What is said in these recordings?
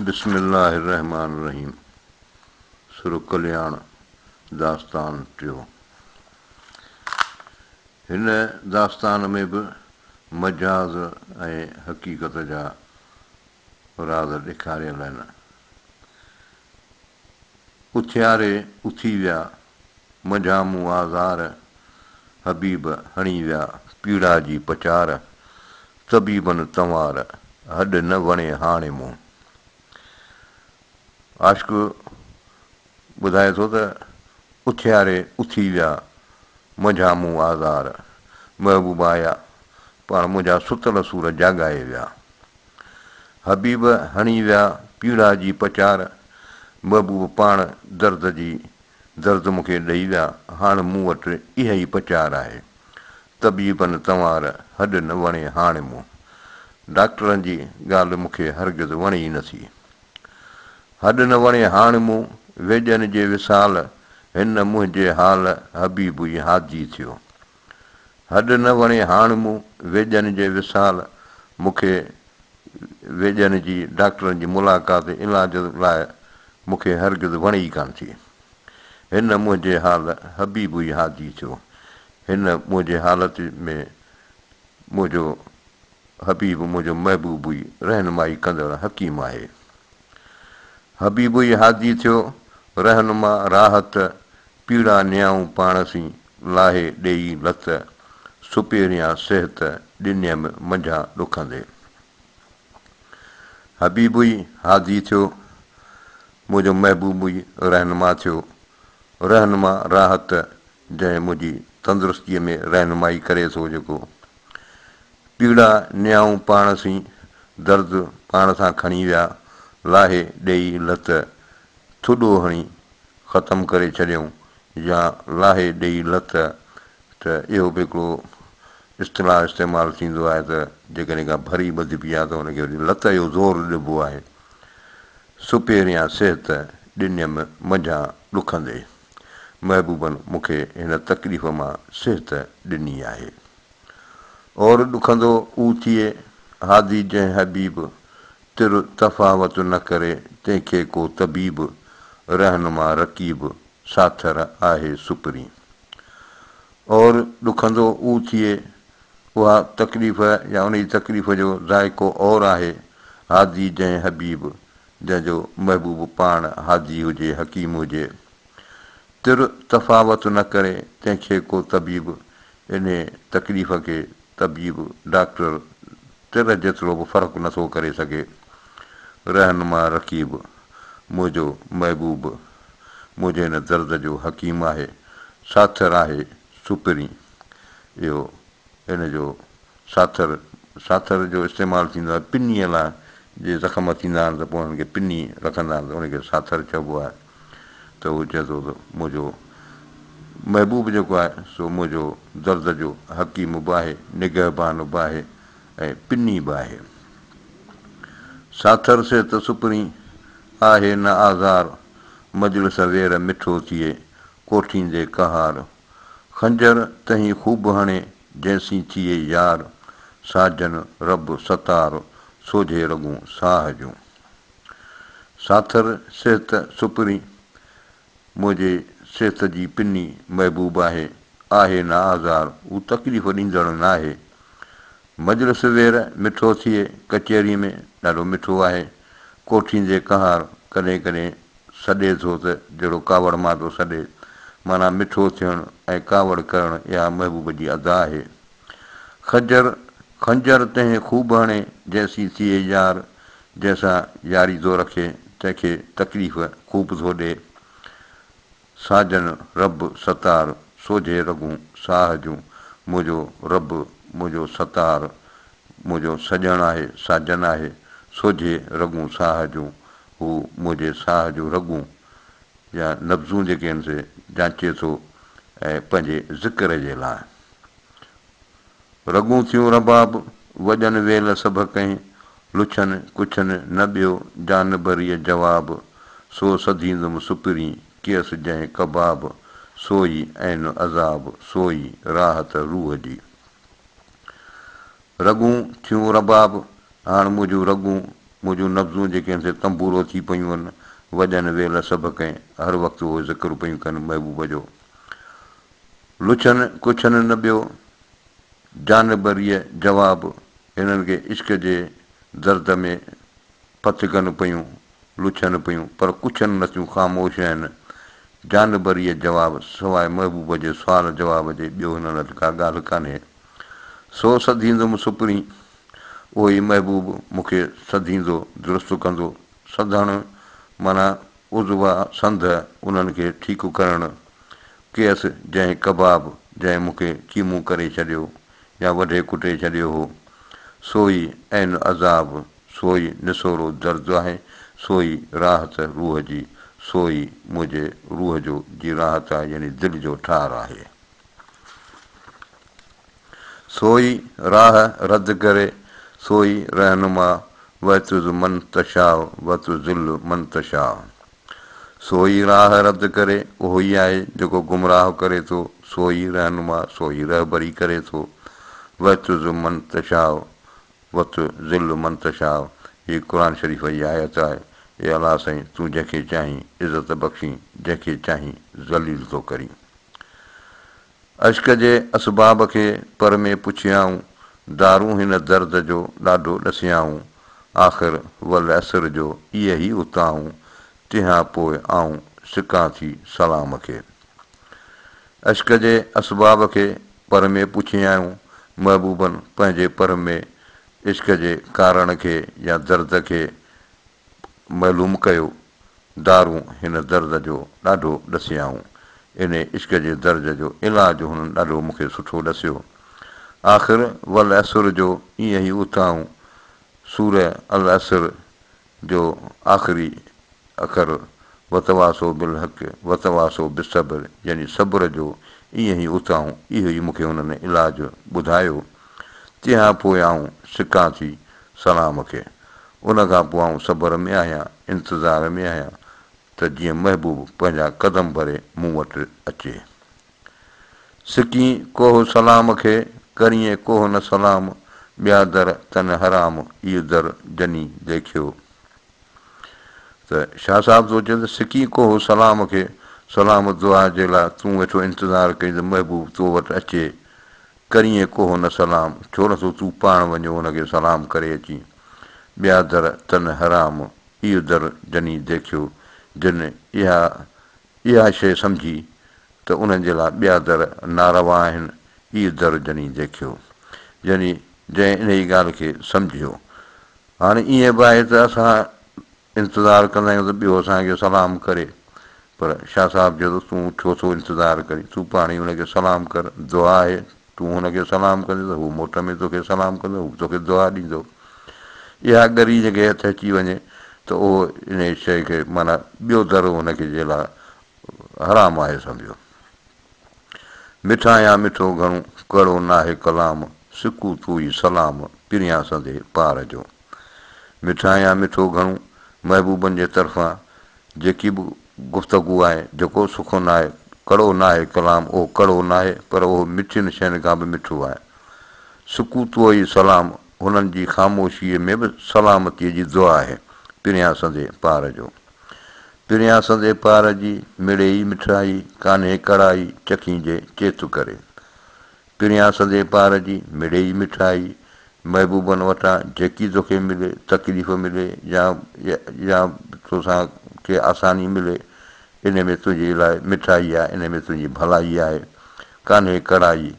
بسم الله الرحمٰن الرحيم سر ڪلياڻ داستان ٽيون. هن داستان ۾ به مجاز ۽ حقيقت جا راز ڏيکاريل آهن. اٿياري اٿي ويا، منجهان مون آزار، حبيب هڻي ويا، پيڙا جي پچار، طبيبن تنوار، هڏ نه وڻي هاڻي مون. عاشق ٻڌائي ٿو ته اٿياري اٿي ويا، منجهان مون آزار، محبوب آيا، پاڻ منهنجا ستل سور جاڳائي ويا. حبيب هڻي ويا پيڙا جي پچار، محبوب پاڻ درد جي درد مون کي ڏئي ويا، هاڻ مون وٽ اها ئي پچار آهي. طبيبن تنوار، هڏ نه وڻي هاڻ مون. ڊاڪٽرن جي ڳالهه مون کي هرگز وڻي ئي نه ٿي. هڏ نه وڻي هاڻ مون، ويڄن جي وصال، هن منهنجي حال، حبيب ئي هادي ٿيو. هڏ نه وڻي هاڻ مون، ويڄن جي وصال، مون کي ويڄن جي ڊاڪٽرن جي ملاقات علاج لاء مون کي هرگز وڻي ئي ڪانه ٿي. هن منهنجي حال حبيب ئي هادي ٿيو. هن منهنجي حالت ۾ منهنجو حبيب منهنجو محبوب ئي رهنمائي ڪندڙ حڪيم آهي. حبيب ئي هادي ٿيو، رهنما راحت، پيڙا نيائون پاڻ سين، لاهي ڏيئي لت، سپيريان صحت، ڏنيم منجهان ڏکندي. حبيب ئي هادي ٿيو، منهنجو محبوب ئي رهنما ٿيو، رهنما راحت، جنهن منهنجي تندرستيء ۾ رهنمائي ڪري ٿو جيڪو پيڙا نيائون پاڻ سين، درد پاڻ سان کڻي ويا، لاهي ڏيئي لت، ٿڏو هڻي ختم ڪري ڇڏيائون يا لاهي ڏيئي لت ته اهو به هڪڙو اصطلاح استعمال ٿيندو آهي ته جيڪڏهن ڪا ڀري ٻڌبي آهي ته ان کي وري لت جو زور ڏبو آهي. سپيريان صحت ڏنيم منجهان ڏکندي. محبوبن مون کي هن تڪليف مان صحت ڏني آهي. اور ڏکندو او ٿئي، هادي جنهن حبيب، تر تفاوت نه ڪري، تنهن کي ڪو طبيب، رهنما رقيب، ساٿر آهي سپرين. اور ڏکندو او ٿئي، اها تڪليف يا ان جي تڪليف جو ذائقو اور آهي، هادي جنهن حبيب، جنهن جو محبوب پاڻ هادي هجي، حڪيم هجي. تر تفاوت نه ڪري، تنهن کي ڪو طبيب، انهي تڪليف کي طبيب، ڊاڪٽر، تر جيترو به فرق نه ٿو ڪري سگهي. رهنما رقيب، منهنجو محبوب، منهنجي هن درد جو حڪيم آهي، ساٿر آهي سپرين. اهو هن جو ساٿر، ساٿر جو استعمال ٿيندو آهي پنيء لاء، جي زخم ٿيندا آهن ته پوء انهن کي پني رکندا آهن ته ان کي ساٿر چئبو آهي ته هو چئي ٿو ته منهنجو محبوب جيڪو آهي سو منهنجو درد جو حڪيم به آهي، نگهبان به آهي ۽ پني به آهي. ساٿر سي ته سپرين، آهي نه آزار، مجلس وير مٺو ٿئي، ڪوٺيندي قهار. خنجر تنهين خوب هڻي، جنهن سين ٿئي يار، ساجن رب ستار، سوجهي رڳون ساهه جون. ساٿر صحت سپرين، منهنجي صحت جي پني محبوب آهي، آهي نه آزار، هو تڪليف ڏيندڙ ناهي. مجلس وير مٺو ٿئي، ڪچهريء ۾ ڏاڍو مٺو آهي. ڪوٺيندي قهار، ڪڏهن ڪڏهن سڏي ٿو ته جهڙو ڪاوڙ مان ٿو سڏي. معنيٰ مٺو ٿيڻ ۽ ڪاوڙ ڪرڻ اها محبوب جي ادا آهي. خجر، خنجر تنهن خوب هڻي، جنهن سين ٿئي يار، جنهن سان ياري ٿو رکي، تنهن کي تڪليف خوب ٿو ڏئي. ساجن رب ستار، سوجهي رڳون ساهه جون، منهنجو رب منهنجو ستار، منهنجو سڄڻ آهي، ساجن آهي، سوجهي رڳون ساهه جون، هو منهنجي ساهه جون رڳون يا نبضون جيڪي آهن سي جانچي ٿو ۽ پنهنجي ذڪر جي لاء. رڳون ٿيون رباب، وڄن ويل سڀ ڪنهن، لڇن ڪڇن نه ٻيو، جانبريء جواب، سو سڌيندم سپرين، ڪيس جنهن ڪباب، سو ئي عين عذاب، سو ئي راحت روح جي. رڳون ٿيون رباب، هاڻ منهنجون رڳون، منهنجون نبضون جيڪي آهن سي تنبورو ٿي پيون آهن، وڄن ويل سڀ ڪنهن، هر وقت اهو ذڪر پيون ڪن محبوب جو. لڇن ڪڇن نه ٻيو، جانبريء جواب، هنن کي عشق جي درد ۾ ڦٿڪن پيون، لڇن پيون، پر ڪڇن نه ٿيون، خاموش آهن. جانبريء جواب، سواء محبوب جي سوال جواب جي ٻيو هنن وٽ ڪا ڳالهه ڪانهي. سو سڌيندم سپرين، اهو ئي محبوب مون کي سڌيندو، درست ڪندو. سڌڻ معنيٰ عضوا، سنڌ، انهن کي ٺيڪ ڪرڻ. ڪيس جنهن ڪباب، جنهن مون کي قيمون ڪري ڇڏيو يا وڍي ڪٽي ڇڏيو هو، سو ئي عين عذاب، سو ئي نسورو درد آهي، سو ئي راحت روح جي، سو ئي منهنجي روح جو جي راحت آهي يعني دل جو ٺار آهي. سو ئي راهه رد ڪري، سو ئي رهنما، وتعز من تشاء وتذل من تشاء. سو ئي راهه رد ڪري، اهو ئي آهي جيڪو گمراهه ڪري ٿو، سو ئي رهنما، سو ئي رهبري ڪري ٿو. وتعز من تشاء وتذل من تشاء هي قرآن شريف جي آيت آهي، اي الله سائين تون جنهن کي چاهين عزت بخشين، جنهن کي چاهين ذليل ٿو ڪرين. عشق جي اسباب کي پر ۾ پڇيائون، دارون هن درد جو ڏاڍو ڏسيائون، آخر والعصر جو ايء هي اتاهون، تنهان پوء آئون سڪان ٿي سلام کي. عشق جي اسباب کي پر ۾ پڇيائون، محبوبن پنهنجي پر ۾ عشق جي ڪارڻ کي يا درد کي معلوم ڪيو، دارون هن درد جو ڏاڍو ڏسيائون. انهي عشق جي درد جو علاج هنن ڏاڍو مون کي سٺو ڏسيو. آخر والعصر جو ائين ئي اتاهون، سورة العصر جو آخري اکر وتواصوا بالحق وتواصوا بالصبر يعني صبر جو ائين ئي اتاهون، اهو ئي مون کي هنن علاج ٻڌايو. تنهان پوء آئون سڪان ٿي سلام کي. ان کان پوء آئون صبر ۾ آهيان، انتظار ۾ آهيان ته جيئن محبوب پنهنجا قدم ڀري مون وٽ اچي. سڪين ڪوهه سلام کي، ڪرين ڪوهه نه سلام، ٻيا در تن حرام، اي در جني ديکيو. ته شاهه صاحب ٿو چئي ته سڪين ڪوهه سلام کي، سلام دعا جي لاء تون ويٺو انتظار ڪرين ته محبوب تو وٽ اچي، ڪرين ڪوهه نه سلام، ڇو نه ٿو تون پاڻ وڃو ان کي سلام ڪري اچين. ٻيا در تن حرام، اهو در جني ديکيو، جن اها اها شيء سمجهي ته انهن جي لاء ٻيا در ناروا آهن، اهو در جني ديکيو. يعني جنهن انهيء ڳالهه کي سمجهيو. هاڻي ائين به آهي ته اسان انتظار ڪندا آهيون ته ٻيو اسان کي سلام ڪري پر شاهه صاحب چيو ته تون ڇو ٿو انتظار ڪرين تون پاڻ ئي ان کي سلام ڪر دعا آهي تون هن کي سلام ڪندين ته هو موٽ ۾ توکي سلام ڪندو هو توکي دعا ڏيندو اها ڳري جنهن کي هٿ اچي وڃي ته اهو ان شيء کي معنيٰ ٻيو در هن کي جي لاء حرام آهي سمجهو مٺا يا مٺو گهڻو ڪڙو ناهي ڪلام سڪو تو ئي سلام پريان سندي پار جو. مٺا يا مٺو گهڻو محبوبن جي طرفان جيڪي به گفتگو آهي جيڪو سخن آهي ڪڙو ناهي ڪلام اهو ڪڙو ناهي پر اهو مٺين شين کان به مٺو آهي. سڪو تو ئي سلام هنن جي خاموشيء ۾ به سلامتيء جي دعا آهي پريان سندي پار جو. پريان سندي پار جي، مڙيئي مٺائي، ڪانهي ڪڙائي، چکين جي چيت ڪري. پريان سندي پار جي، مڙيئي مٺائي، محبوبن وٽان جيڪي توکي ملي، تڪليف ملي يا يا توسان ڪي آساني ملي، ان ۾ تنهنجي لاء مٺائي آهي، ان ۾ تنهنجي ڀلائي آهي، ڪانهي ڪڙائي،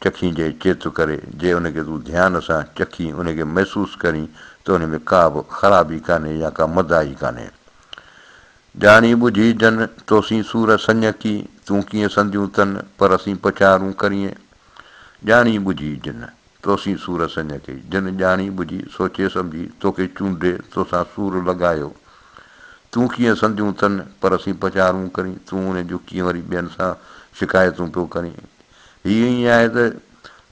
چکين جي چيت ڪري، جي ان کي تون ڌيان سان چکين، ان کي محسوس ڪرين ته ان ۾ ڪا به خرابي ڪانهي يا ڪا مدائي ڪانهي. ڄاڻي ٻجهي جن، توسين سور سڃ ڪي، تون ڪيئن سنديون تن، پر اسين پچارون ڪرين. ڄاڻي ٻجهي جن، توسين سور سڃ ڪي، جن ڄاڻي ٻجهي، سوچي سمجهي، توکي چونڊي، توسان سور لڳايو. تون ڪيئن سنديون تن، پر اسين پچارون ڪرين، تون انهن جون ڪيئن وري ٻين سان شڪايتون پيو ڪرين. هي ائين آهي ته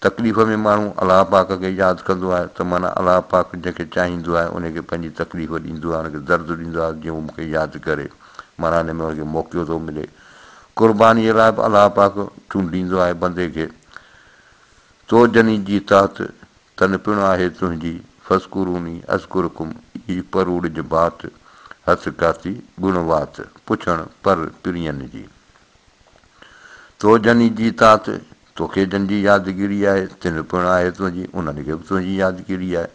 تڪليف ۾ ماڻهو الله پاڪ کي ياد ڪندو آهي ته معنيٰ الله پاڪ جنهن کي چاهيندو آهي ان کي پنهنجي تڪليف ڏيندو آهي ان کي درد ڏيندو آهي جيئن هو مون کي ياد ڪري معنيٰ ان ۾ ان کي موقعو ٿو ملي قربانيء لاء به الله پاڪ چونڊيندو آهي بندي کي تو جني جي تحت تن پڻ آهي تنهنجي فاذڪروني اذڪرڪم اي پروڙج بات، هٿ ڪاتي ڳڻ وات، پڇڻ پر پرين جي. تو جني جي تات، توکي جن جي يادگيري آهي، تن پڻ آهي تنهنجي، انهن کي به تنهنجي يادگيري آهي.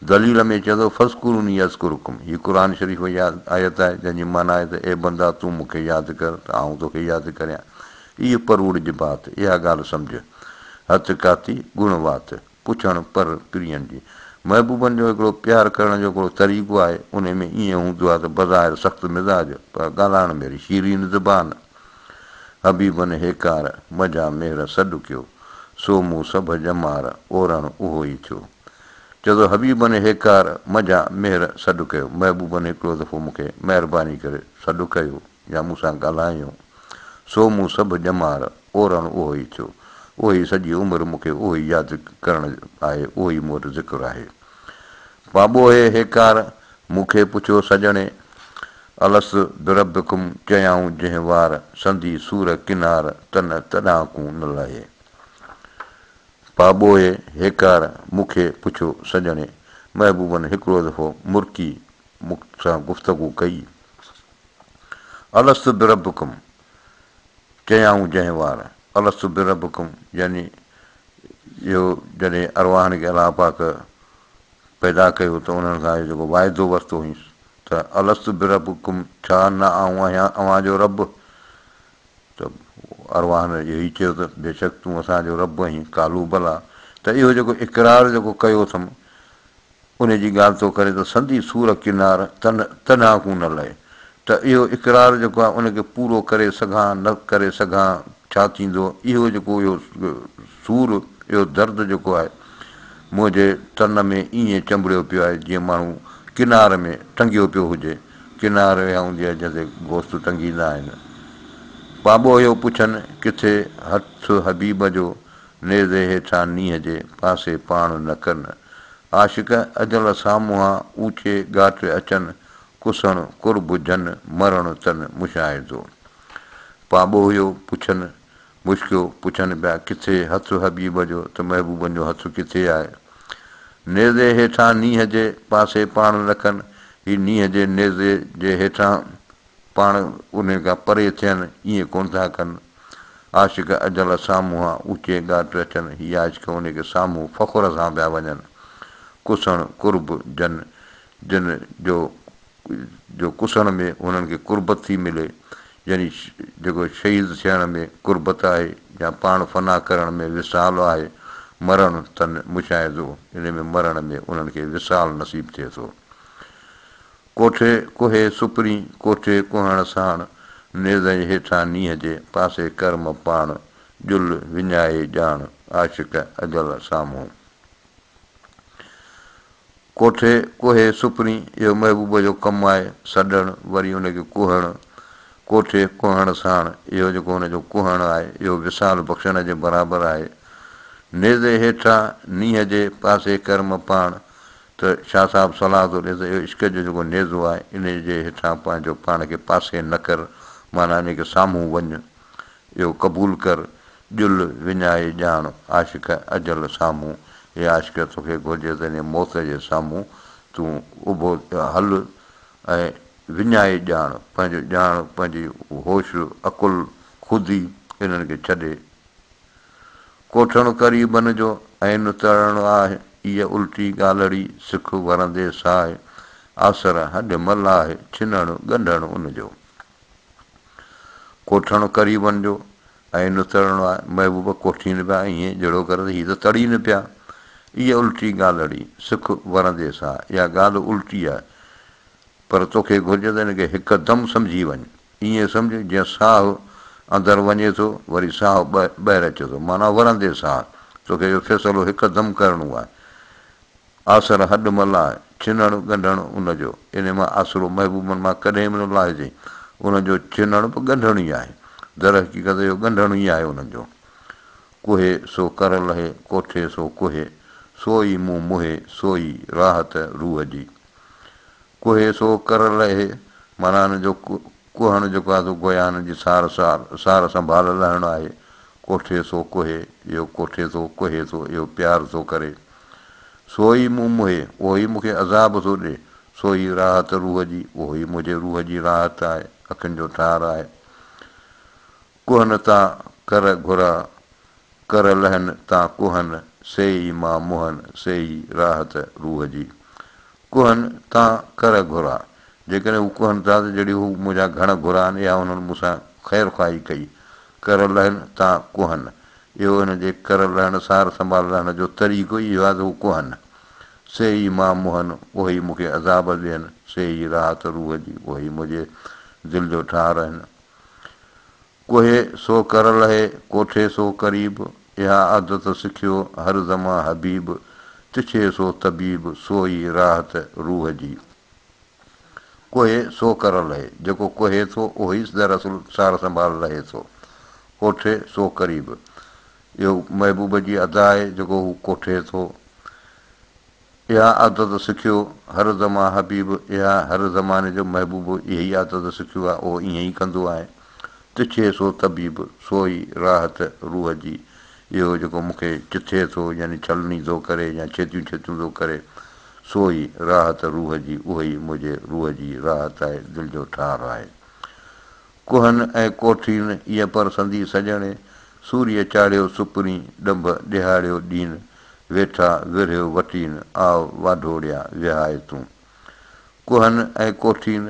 دليل ۾ چئي ٿو، فاذڪروني اذڪرڪم، هي قرآن شريف جي آيت آهي، جنهن جي معنيٰ آهي ته اي بندا تون مون کي ياد ڪر ته آئون توکي ياد ڪريان. اي پروڙج بات، اها ڳالهه سمجهه. هٿ ڪاتي، ڳڻ وات. پڇڻ پر پرين جي. محبوبن جو هڪڙو پيار ڪرڻ جو هڪڙو طريقو آهي، انهي ۾ ائين هوندو آهي ته بظاهر سخت مزاج پر ڳالهائڻ ۾ وري شيرين زبان. حبيبن هيڪار، منجهان مهر سڏ ڪيو، سو مون سڀ ڄمار، اورڻ اهو ئي ٿيو. چئي ٿو حبيبن هيڪار، منجهان مهر سڏ ڪيو، محبوبن هڪڙو دفعو مون کي مهرباني ڪري سڏ ڪيو يا مون سان ڳالهايو، سو مون سڀ ڄمار، اورڻ اهو ئي ٿيو. اهو ئي سڄي عمر مون کي اهو ئي ياد ڪرڻ آهي، اهو ئي مون وٽ ذڪر آهي. پاٻوهي هيڪار، مون کي پڇيو سڄڻي، الست بربڪم، چيائون جنهن وار، سندي سور ڪنار، تن تڏان ڪون نه لهي. پاٻوهي هيڪار، مون کي پڇيو سڄڻي، محبوبن هڪڙو دفعو مرڪي مون سان گفتگو ڪئي. الست بربڪم، چيائون جنهن وار، الست بربڪم، يعني اهو جڏهن ارواحن کي الله پاڪ پيدا ڪيو ته انهن کان اهو جيڪو واعدو ورتو هئس ته الست بربڪم ڇا نه آئون آهيان اوهان جو رب؟ ته ارواحن اهو ئي چيو ته بيشڪ تون اسان جو رب آهين، قالوا بليٰ، ته اهو جيڪو اقرار جيڪو ڪيو اٿم انهيء جي ڳالهه ٿو ڪري ته سندي سور ڪنار تن تنها ڪون نه لهي ته اهو اقرار جيڪو آهي ان کي پورو ڪري سگهان نه ڪري سگهان ڇا ٿيندو اهو جيڪو اهو سور اهو درد جيڪو آهي منهنجي تن ۾ ائين چنبڙيو پيو آهي جيئن ماڻهو ڪنار ۾ ٽنگيو پيو هجي ڪنار اها هوندي آهي جنهن تي گوشت ٽنگيندا آهن پاٻوهيو پڇن ڪٿي هٿ حبيب جو نيزي هيٺان نينهن جي پاسي پاڻ نه ڪن. عاشق اجل سامهان اوچي ڳاٽ اچن، ڪسڻ قرب جن مرڻ تن مشاهدو. پاٻوهيو پڇن، مشڪيو پڇن پيا، ڪٿي هٿ حبيب جو ته محبوبن جو هٿ ڪٿي آهي. نيزي هيٺان نينهن جي پاسي پاڻ نه ڪن، هي نينهن جي نيزي جي هيٺان پاڻ انهي کان پري ٿين، ائين ڪونه ٿا ڪن. عاشق اجل سامهون اوچي ڳاٽ اچن، هي عاشق انهي کي سامهون فخر سان پيا وڃن. ڪسڻ قرب جن، جن جو جو ڪسڻ ۾ هنن کي قربت ٿي ملي، يعني جيڪو شهيد ٿيڻ ۾ قربت آهي يا پاڻ فنا ڪرڻ ۾ وصال آهي، مرڻ تن مشاهدو، انهي ۾ مرڻ ۾ انهن کي وصال نصيب ٿئي ٿو. ڪوٺي ڪوهي سپرين، ڪوٺي ڪوهڻ ساڻ، نيزي هيٺان نينهن جي، پاسي ڪرم پاڻ، ڄل وڃائي ڄاڻ، عاشق اجل سامهون. ڪوٺي ڪوهي سپرين، اهو محبوب جو ڪم آهي، سڏڻ، وري ان کي ڪوهڻ، ڪوٺي ڪوهڻ ساڻ، اهو جيڪو ان جو ڪوهڻ آهي، اهو وصال بخشڻ جي برابر آهي. نيزي هيٺان نينهن جي، پاسي ڪرم پاڻ، ته شاهه صاحب صلاح ٿو ڏئي ته اهو عشق جو جيڪو نيزو آهي، انهيء جي هيٺان پنهنجو پاڻ کي پاسي نه ڪر، معنيٰ انهيء کي سامهون وڃ، اهو قبول ڪر، ڄل وڃائي ڄاڻ، عاشق اجل سامهون، اي عاشق توکي گهرجي ته انهيء موت جي سامهون تون اڀو هل ۽ وڃائي ڄاڻ، پنهنجو ڄاڻ، پنهنجي هوش، عقل، خودي انهن کي ڇڏي ڪوٺڻ قريبن جو عين تڙڻ آهه، ايء الٽي ڳالهڙي، سک ورندي ساهه، آسر هڏ ملاهه، ڇنڻ ڳنڍڻ ان جو. ڪوٺڻ قريبن جو عين تڙڻ آهه، محبوب ڪوٺين پيا ائين جهڙو ڪر ته هي ته تڙين پيا. ايء الٽي ڳالهڙي، سک ورندي ساهه، اها ڳالهه الٽي آهي، پر توکي گهرجي ته ان کي هڪدم سمجهي وڃ. ائين سمجهه جيئن ساهه اندر وڃي ٿو وري ساهه ٻاهر اچي ٿو معنيٰ ورندي ساهه. توکي اهو فيصلو هڪدم ڪرڻو آهي. آسر هڏ م لاهه، ڇنڻ ڳنڍڻ ان جو. انهي مان آسرو محبوبن مان ڪڏهن به نه لاهجي. ان جو ڇنڻ به ڳنڍڻ ئي آهي. درحقيقت اهو ڳنڍڻ ئي آهي انهن جو. ڪوهي سو ڪر لهي، ڪوٺي سو ڪوهي، سو ئي مون موهي، سو ئي راحت روح جي. ڪوهي سو ڪر لهي، معنيٰ هن جو ڪوهڻ جيڪو آهي سو گويا هن جي سار سار سار سنڀال لهڻ آهي. ڪوٺي سو ڪوهي، اهو ڪوٺي ٿو، ڪوهي ٿو، اهو پيار ٿو ڪري. سو ئي مون موهي، اهو ئي مون کي عذاب ٿو ڏئي، سو ئي راحت روح جي، اهو ئي منهنجي روح جي راحت آهي، اکين جو ٺار آهي. ڪوهن تان ڪر گهرا، ڪر لهن تان ڪوهن، سي ئي مان موهن، سي ئي راحت روح جي. ڪوهن تان ڪر گهرا، جيڪڏهن هو ڪوهن ٿا ته جهڙي هو منهنجا گهڻ گهرا آهن، اها انهن مون سان خير خواهي ڪئي. ڪر لهن تان ڪوهن، اهو هن جي ڪر لهڻ، سار سنڀال لهڻ جو طريقو ئي اهو آهي ته هو ڪوهن. سي ئي مان موهن، اهي ئي مون کي عذاب ڏين، سي ئي راحت روح جي، اهي ئي منهنجي دل جو ٺار آهن. ڪوهي سو ڪر لهي، ڪوٺي سو قريب، اها عادت سکيو هر زمان حبيب، تڇي سو طبيب، سو ئي راحت روح جي. ڪوهي سو ڪر لهي، جيڪو ڪوهي ٿو اهو ئي دراصل سار سنڀال لهي ٿو. ڪوٺي سو قريب، اهو محبوب جي ادا آهي جيڪو هو ڪوٺي ٿو. اها عادت سکيو هر زمان حبيب، اها هر زماني جو محبوب اها ئي عادت سکيو آهي، اهو ائين ئي ڪندو آهي. تڇي سو طبيب، سو ئي راحت روح جي، اهو جيڪو مون کي چٿي ٿو يعني ڇلني ٿو ڪري يا ڇيتيون ڇيتيون ٿو ڪري، سو ئي راحت روح جي، اهو ئي منهنجي روح جي راحت آهي، دل جو ٺار آهي. ڪوهن ۽ ڪوٺين ايء پر سندي سڄڻي، سوريء چاڙهيو سپرين، ڏنڀ ڏيهاڙيو ڏين، ويٺا ورهيو وٽين، آء واڍوڙيا وهائي تون. ڪوهن ۽ ڪوٺين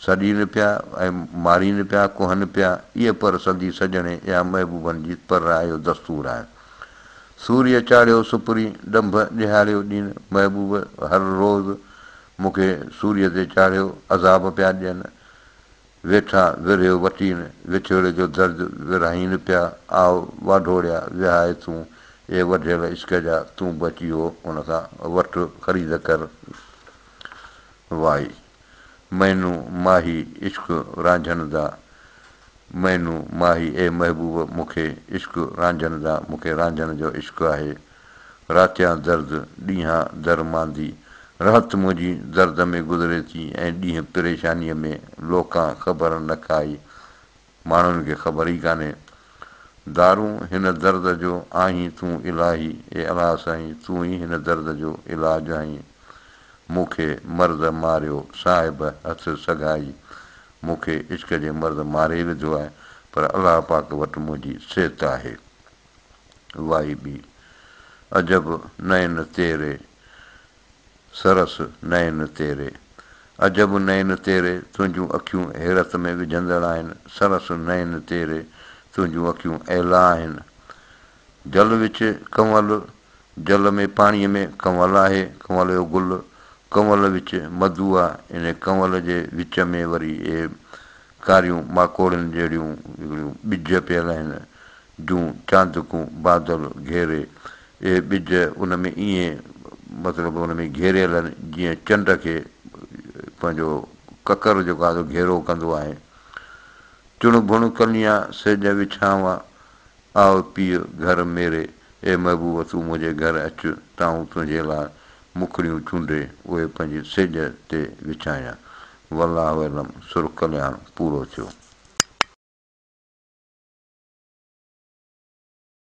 سڏين پيا ۽ مارين پيا، ڪوهن پيا، ايء پر سندي سڄڻي، اها محبوبن جي پر آيو دستور آهي. سوريء چاڙهيو سپرين، ڏنڀ ڏيهاڙيو ڏين، محبوب هر روز مون کي سوريء تي چاڙهيو عذاب پيا ڏين، ويٺا ورهيو وٽين، وڇوڙي جو درد ورهائين پيا، آء واڍوڙيا وهائي تون، اي وڍيل عشق جا، تون به اچي هو ان کان وٺ خريد ڪر وائي. مينون ماهي عشق رانجهن دا، مينون ماهي اي محبوب مون کي عشق رانجهن دا، مون کي رانجهن جو عشق آهي. راتيان درد، ڏينهان در ماندي. رات منهنجي درد ۾ گذري ٿي ۽ ڏينهن پريشانيء ۾، لوڪان خبر نه ڪائي، ماڻهن کي خبر ئي ڪانهي. دارون هن درد جو آهين تون الاهي، اي الله سائين تون ئي هن درد جو علاج آهين. مون کي مرض ماريو صاحب هٿ سگهائي، مون کي عشق جي مرض ماري وڌو آهي، پر الله پاڪ وٽ منهنجي صحت آهي. وائي ٻي. عجب نين تيري، سرس نين تيري. عجب نين تيري، تنهنجون اکيون حيرت ۾ وجهندڙ آهن، سرس نين تيري، تنهنجون اکيون اعليٰ آهن. جل وچ ڪنول، جل ۾ پاڻيء ۾ ڪنول آهي، ڪنول جو گل، ڪنول وچ مڌو آ، انهي ڪنول جي وچ ۾ وري اهي ڪاريون ماڪوڙين جهڙيون هڪڙيون ٻج پيل آهن، جون چاندڪون بادل گهيري، اهي ٻج ان ۾ ائين مطلب ان ۾ گهيريل آهن جيئن چنڊ کي پنهنجو ڪڪر جيڪو آهي سو گهيرو ڪندو آهي. چڻ ڀڻ ڪليان سيڄ وڇانوان، آء پيء گهر ميري، اي محبوب تون منهنجي گهر اچ ته آئون تنهنجي لاء مکڙيون چونڊي اهي پنهنجي سيڄ تي وڇايان. والله اعلم سر ڪلياڻ پورو ٿيو.